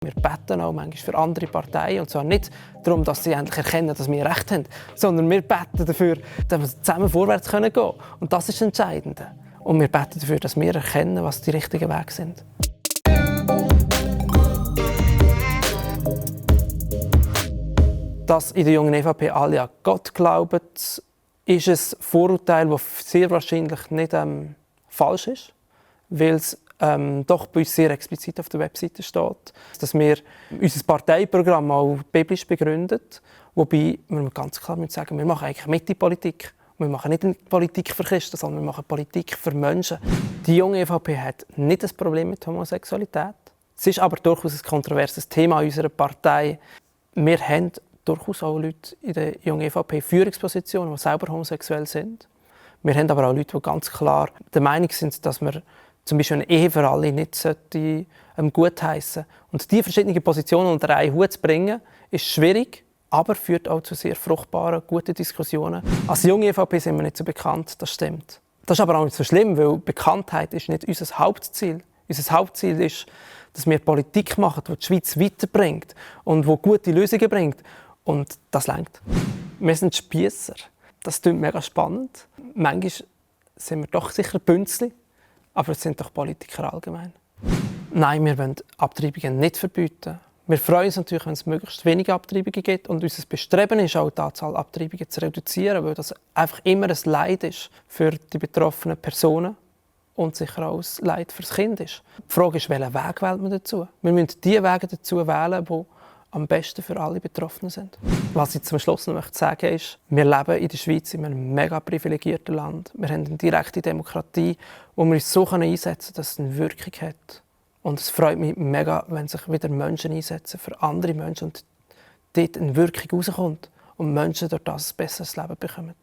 Wir beten auch manchmal für andere Parteien, und zwar nicht darum, dass sie endlich erkennen, dass wir Recht haben, sondern wir beten dafür, dass wir zusammen vorwärts gehen können. Und das ist das Entscheidende. Und wir beten dafür, dass wir erkennen, was die richtigen Wege sind. Dass in der jungen EVP alle an Gott glauben, ist ein Vorurteil, das sehr wahrscheinlich nicht falsch ist, weil es doch bei uns sehr explizit auf der Webseite steht, dass wir unser Parteiprogramm auch biblisch begründet, wobei wir ganz klar sagen, wir machen eigentlich Mitte-Politik. Wir machen nicht Politik für Christen, sondern wir machen Politik für Menschen. Die junge EVP hat nicht ein Problem mit Homosexualität. Es ist aber durchaus ein kontroverses Thema in unserer Partei. Wir haben durchaus auch Leute in der jungen EVP Führungspositionen, die selber homosexuell sind. Wir haben aber auch Leute, die ganz klar der Meinung sind, dass wir zum Beispiel eine Ehe für alle nicht gutheissen. Und diese verschiedenen Positionen unter einen Hut zu bringen, ist schwierig, aber führt auch zu sehr fruchtbaren, guten Diskussionen. Als junge EVP sind wir nicht so bekannt, das stimmt. Das ist aber auch nicht so schlimm, weil Bekanntheit ist nicht unser Hauptziel. Unser Hauptziel ist, dass wir Politik machen, die die Schweiz weiterbringt und die gute Lösungen bringt. Und das reicht. Wir sind Spiesser. Das klingt mega spannend. Manchmal sind wir doch sicher Bünzli, aber es sind doch Politiker allgemein. Nein, wir wollen Abtreibungen nicht verbieten. Wir freuen uns natürlich, wenn es möglichst wenige Abtreibungen gibt. Und unser Bestreben ist auch, die Anzahl Abtreibungen zu reduzieren, weil das einfach immer ein Leid ist für die betroffenen Personen und sicher auch ein Leid für das Kind ist. Die Frage ist, welchen Weg wählt man dazu? Wir müssen die Wege dazu wählen, die am besten für alle Betroffenen sind. Was ich zum Schluss noch sagen möchte, ist, wir leben in der Schweiz in einem mega privilegierten Land. Wir haben eine direkte Demokratie, wo wir uns so einsetzen können, dass es eine Wirkung hat. Und es freut mich mega, wenn sich wieder Menschen einsetzen für andere Menschen und dort eine Wirkung rauskommt und Menschen durch das ein besseres Leben bekommen.